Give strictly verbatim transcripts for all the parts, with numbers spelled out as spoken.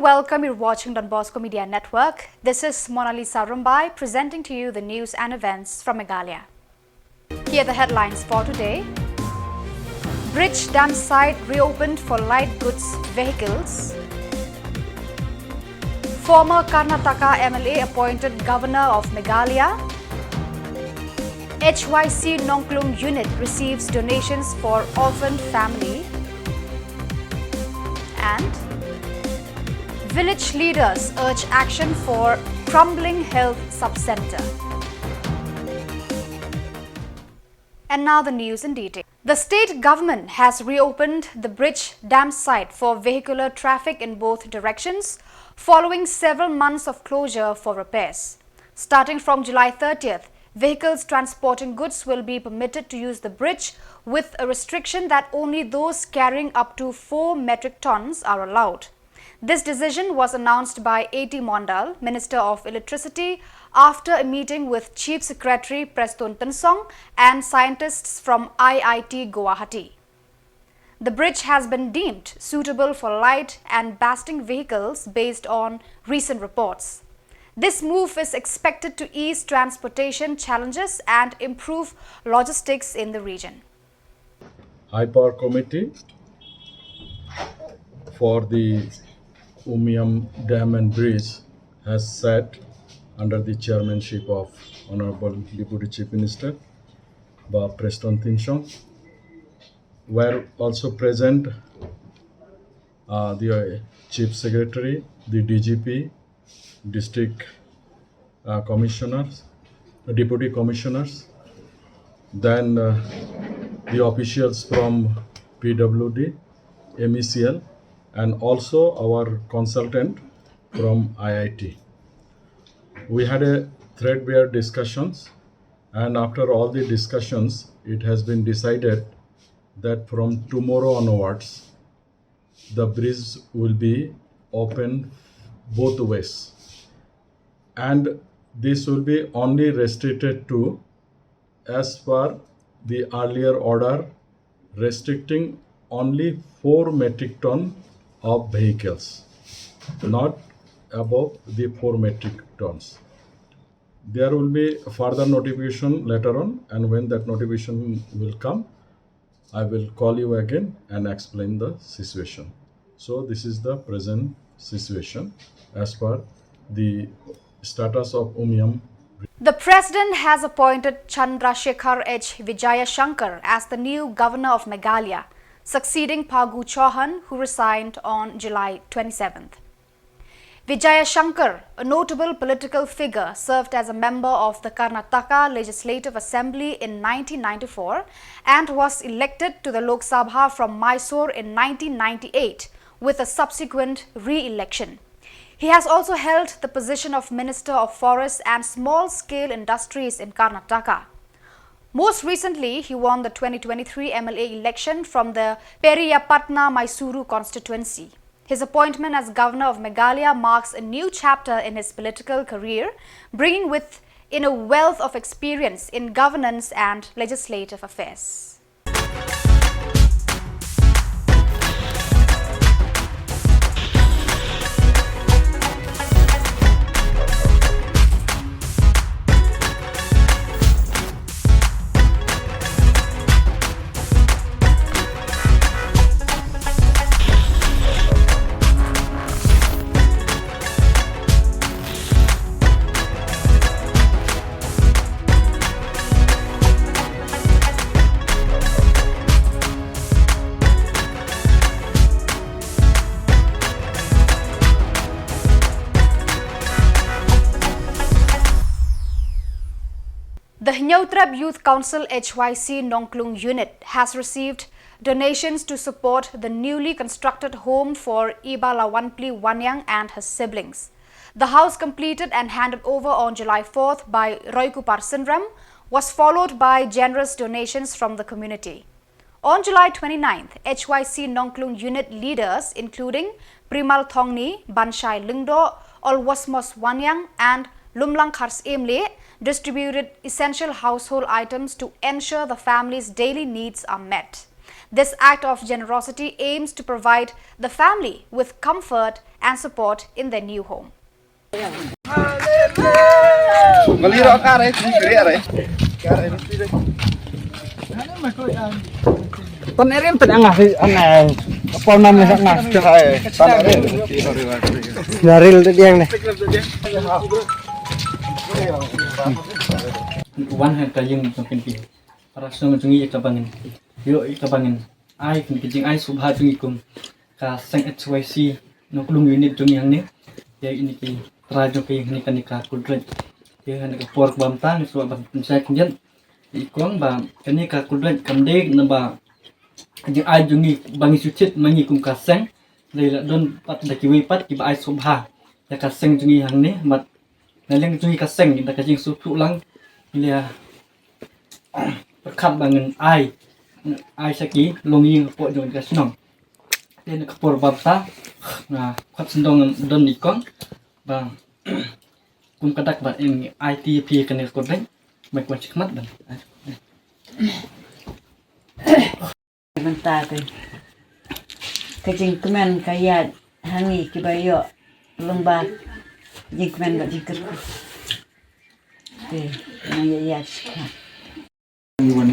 Welcome, you're watching Don Bosco Media Network. This is Mona Lisa Rumbai presenting to you the news and events from Meghalaya. Here are the headlines for today. Bridge dam site reopened for light goods vehicles. Former Karnataka M L A appointed Governor of Meghalaya. H Y C Nongklung unit receives donations for orphaned family. And village leaders urge action for crumbling health sub-centre. And now the news in detail. The state government has reopened the bridge dam site for vehicular traffic in both directions following several months of closure for repairs. Starting from July thirtieth, vehicles transporting goods will be permitted to use the bridge, with a restriction that only those carrying up to four metric tons are allowed. This decision was announced by A T Mondal, Minister of Electricity, after a meeting with Chief Secretary Prestone Tynsong and scientists from I I T Guwahati. The bridge has been deemed suitable for light and basting vehicles based on recent reports. This move is expected to ease transportation challenges and improve logistics in the region. High Power Committee for the Umiam Dam and Bridge has sat under the chairmanship of Honorable Deputy Chief Minister, Bah Prestone Tynsong. Were also present, uh, the Chief Secretary, the D G P, District, uh, Commissioners, Deputy Commissioners, then, uh, the officials from P W D, M E C L, and also our consultant from I I T. We had a threadbare discussions, and after all the discussions, it has been decided that from tomorrow onwards, the bridge will be open both ways. And this will be only restricted to, as per the earlier order, restricting only four metric ton of vehicles, not above the four metric tons. There will be further notification later on, and when that notification will come, I will call you again and explain the situation. So this is the present situation as per the status of Umiam. The president has appointed Chandrashekhar H Vijayashankar as the new governor of Meghalaya, succeeding Phagu Chauhan, who resigned on July twenty-seventh. Vijayashankar, a notable political figure, served as a member of the Karnataka Legislative Assembly in nineteen ninety-four and was elected to the Lok Sabha from Mysore in nineteen ninety-eight, with a subsequent re-election. He has also held the position of Minister of Forests and Small Scale Industries in Karnataka. Most recently, he won the twenty twenty-three M L A election from the Periyapattana Mysuru constituency. His appointment as Governor of Meghalaya marks a new chapter in his political career, bringing with in a wealth of experience in governance and legislative affairs. The Hynñiewtrep Youth Council H Y C Nongklung Unit has received donations to support the newly constructed home for Ibalawanpli Waniang and her siblings. The house, completed and handed over on July fourth by Roykupar Synrem, was followed by generous donations from the community. On July twenty-ninth, H Y C Nongklung unit leaders, including Primal Thongni, Banshai Lyngdoh, Olwosmos Waniang, and Lumlang Kharsyiem Lieh, distributed essential household items to ensure the family's daily needs are met. This act of generosity aims to provide the family with comfort and support in their new home. Tan erin tan anga si anga. Apa namanya anga? Naril tu dia ni. Wan ha ka ïing jong pynti. Para shnong jong ngi ïa ka ba ngin ïoh ïa ka ba ngin ai kane ka jingai sngewbha jong ngi kum ka seng H Y C Nongklung unit jong ngi hangne. Ïa ine ki trai jong ka ïing hangne kane ka Kudrek. Ïa hangne ka por ba mynta ngi sngewbha ban pynshai khyndiat ïa i kong ba kane ka Kudrek kam dei naba ka jingai jong ngi ba ngi shu thied ma ngi kum ka seng. Dei la don pat da kiwei pat kiba ai sngewbha ïa ka seng jong ngi hangne bad na liang jong ngi ka seng da ka jingsngewthuh lang ngi la pyrkhat ba ngin ai, ngin ai sha ki longïing hapoh jong ka shnong. Te na ka por ba mynta nga khot sngewdong don i kong ba kum ka dak ba in ai ti phi kane ka kordeng. Mai kwan chi khmat ban. Mynta te ka jingkmen ka ïaid ha ngi kiba ïoh lyngba jingkmen bad jingkyrkhu. Te nang ïa ïaid shikha. Khun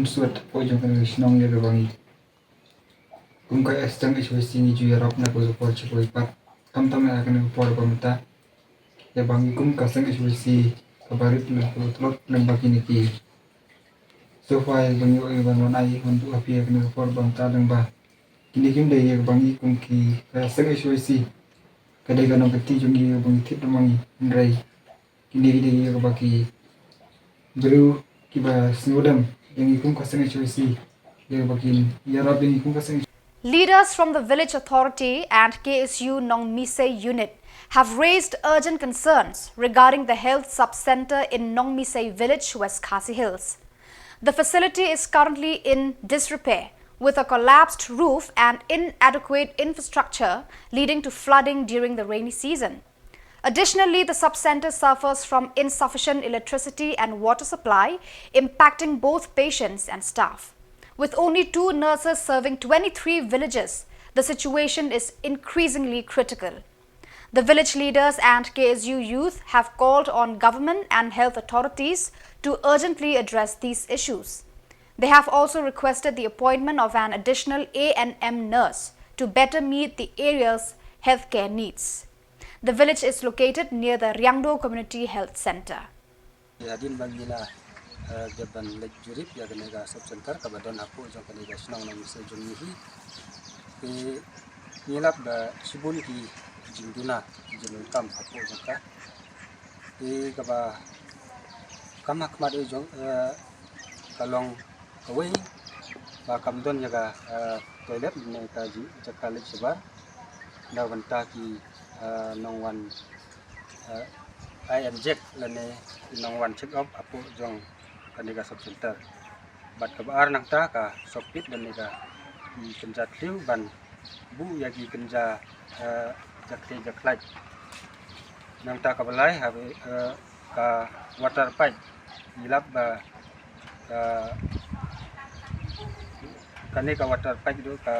suat hapoh jong kane ka shnong ïa kaba ngi kum ka seng H Y C ngi ju ïarap na ka por chi kawei pat. Khamtam ïa kane ka por ba mynta ïa ba ngi kum ka seng H Y C kaba rit na ka tlot na ba kine ki sofa ïa ba ngi ïoh ïa ban wan ai wan buh ha phi ïa kane ka por ba mynta na ba kine kim dei ïa ba ngi kum ki ka seng H Y C ka dei ka nongkynti jong ngi ïa ba ngi thied na ma ngi hynrei kine ki dei ïa ba ki briew kiba sngewdem ïa ngi kum ka seng H Y C ïa ba kin ïarap ïa ngi kum ka seng Leaders from the Village Authority and K S U Nongmisei Unit have raised urgent concerns regarding the health sub-centre in Nongmisei Village, West Khasi Hills. The facility is currently in disrepair, with a collapsed roof and inadequate infrastructure leading to flooding during the rainy season. Additionally, the sub-centre suffers from insufficient electricity and water supply, impacting both patients and staff. With only two nurses serving twenty-three villages, the situation is increasingly critical. The village leaders and K S U youth have called on government and health authorities to urgently address these issues. They have also requested the appointment of an additional A and M nurse to better meet the area's healthcare needs. The village is located near the Riangdo Community Health Centre. Hadien ba ngi la dep ban leit jurip ïa kane ka sub center kaba don hapoh jong kane ka shnong Nongmisei jong ngi hi. Te ngi lap ba shibun ki jingduna ki jingdonkam hapoh jong ka. Te kaba kam ha khmat jong ka long kawei ba kam don ïa ka toilet ne ka jaka leit shabar. Na bynta ki nongwan ai inject lane ki nongwan check up hapoh jong kane ka sub center. Bad kaba ar nangta ka sokpit lane ka ki kynja thliew ban buh ïa ki kynja jakti jaklait. Nangta kaba lai ha ka water pipe ngi lap ba ka kane ka water pipe ruh ka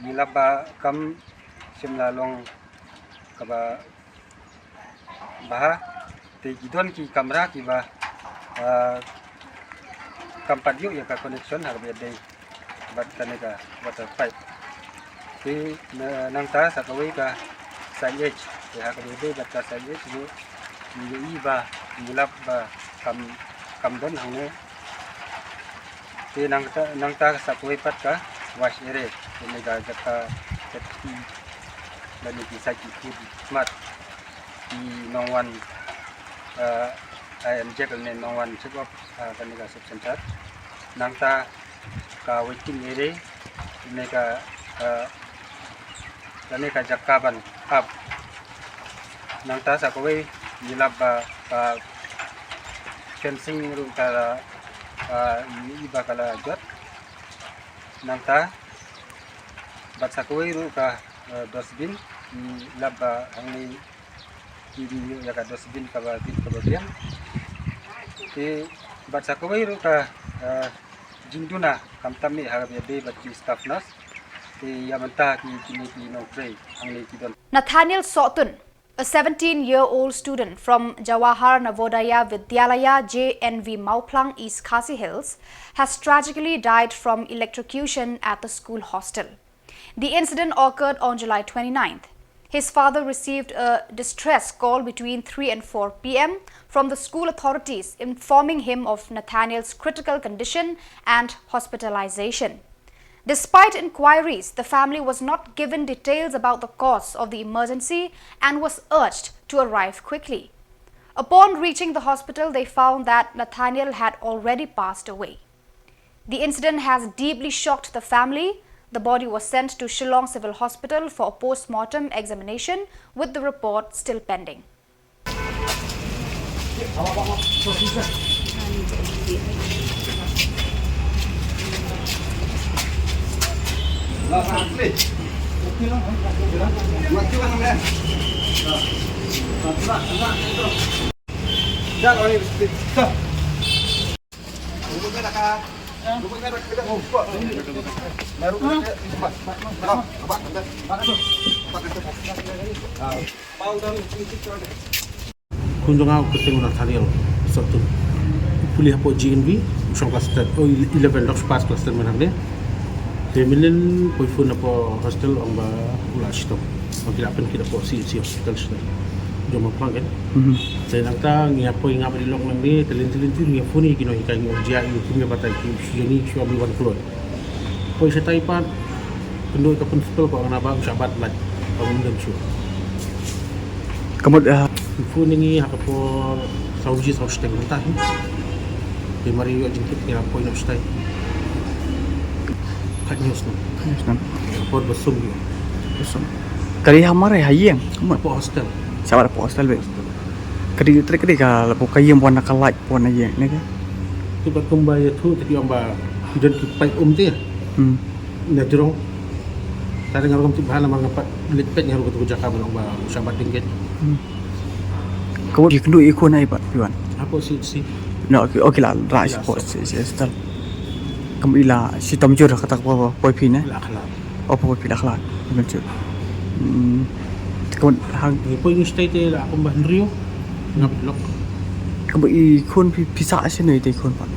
ngi lap ba kam shym la long kaba bha. Te ki don ki kamra kiba kam pat ïoh ïa ka connection ha kaba dei bad kane ka water pipe. Te nangta sa kawei ka signage te ha kaba dei bad ka signage ruh ngi ïohi ba ngi lap ba kam kam don hangne. Te nangta nangta sa kawei pat ka wash area kane ka jaka ka tki lane ki sa ki khun mat ki nongwan ai inject ne nongwan check up kane ka sub center. Nangta ka waiting area ne ka kane ka jaka ban ap. Nangta sa kawei ngi lap ba ka Fencing ruh ka la, ah, i ba ka la jot. Nangta bad sa kawei ruh ka, ah, dustbin, i lap ba hangne i di ïa ka dustbin kaba bit kaba biang. Te bad sa kawei ruh ka, ah, jingduna khamtam i ha kaba ïadei bad ki staff nurse. Te ïa mynta ki kine ki nongtrei hangne ki don. Nathaniel Sohtun, a seventeen-year-old student from Jawahar Navodaya Vidyalaya, J N V Mawphlang, East Khasi Hills, has tragically died from electrocution at the school hostel. The incident occurred on July twenty-ninth. His father received a distress call between three and four p m from the school authorities informing him of Nathaniel's critical condition and hospitalization. Despite inquiries, the family was not given details about the cause of the emergency and was urged to arrive quickly. Upon reaching the hospital, they found that Nathaniel had already passed away. The incident has deeply shocked the family. The body was sent to Shillong Civil Hospital for a post-mortem examination, with the report still pending. Khun jong nga u kyrteng u Nathaniel Sohtun. U pule hapoh G N V, u shong klas ten, oh, eleven, dok pass klas ten mynta hangne. Te mynnin poi phone hapoh hostel ong ba u la shitom. Ong ki la pynkit hapoh C H C hospital shane. Jong Mawphlang kan. Mhm. Te nangta ngi hapoi nga bad i lok nangne, te lynti lynti ngi phone ïa ki nonghikai ngi ong jia ïa u kum ïa batai ki u shu ïa ngi shu ong wan kloi. Poi shatai pat, kynduh ka principal ka ong naba u shah bat lait, ka ong ym don shuh. Ka mut, ah, phone ïa ngi ha ka por saw baje saw shiteng mynta hi. Te mar ïoh jingkit ngi la poi noh shatai. Peit news noh. Peit news noh. Ka por ba sum ïoh. Ba sum. Ka dei ha mar ha ïing, ka mut. Hapoh hostel. Shah bat hapoh hostel beit. Ka dei trei ka dei ka la poi ka ïing pon na ka light pon na ïing ne ka. Te bad kumba ïathuh te ki ong ba ki don ki paip um te. Hmm. Na jrong. Tang nga ruh ngam tip bha namar nga pat leit peit nga ruh katu ka jaka ban ong ba u shah bat ding keit. Hmm. Ka mut phi kynduh ïa i khun ai pat phi wan. Hapoh C H C. No, okay, okay la, la, ki la hapoh C H C hospital. Ka mut i la shitom jur kata ka por poi phi ne? La khlad. Oh, poi phi la khlad. Ka mut jur. Hmm. Ka mut hang. Ngi poi ngi stay te la kumba hynriew. Ngam lok. Ka mut i khun phi, phi sah shano ïa i khun pat?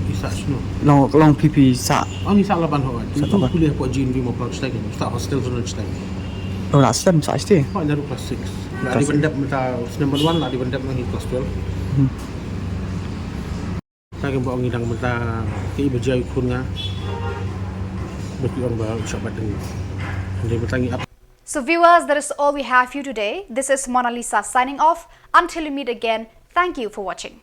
Phi sah shano? Long, long phi, phi sah. Oh, ngi sah Laban ho. Sah Laban. Pule hapoh G N V Mawphlang shatai kan. Sah hostel tu shatai. Oh, la stem sah shatai. Ho, naduh class six. La dei ban dep mynta snem ban wan, la dei ban dep ngi class twelve. Hmm. Tang ba ong ngi dang mynta ki ba jia ïa u khun nga. Ba ki ong ba u shah bat ding. Hynrei mynta ngi ap. So viewers, that is all we have for you today. This is Mona Lisa signing off. Until we meet again, thank you for watching.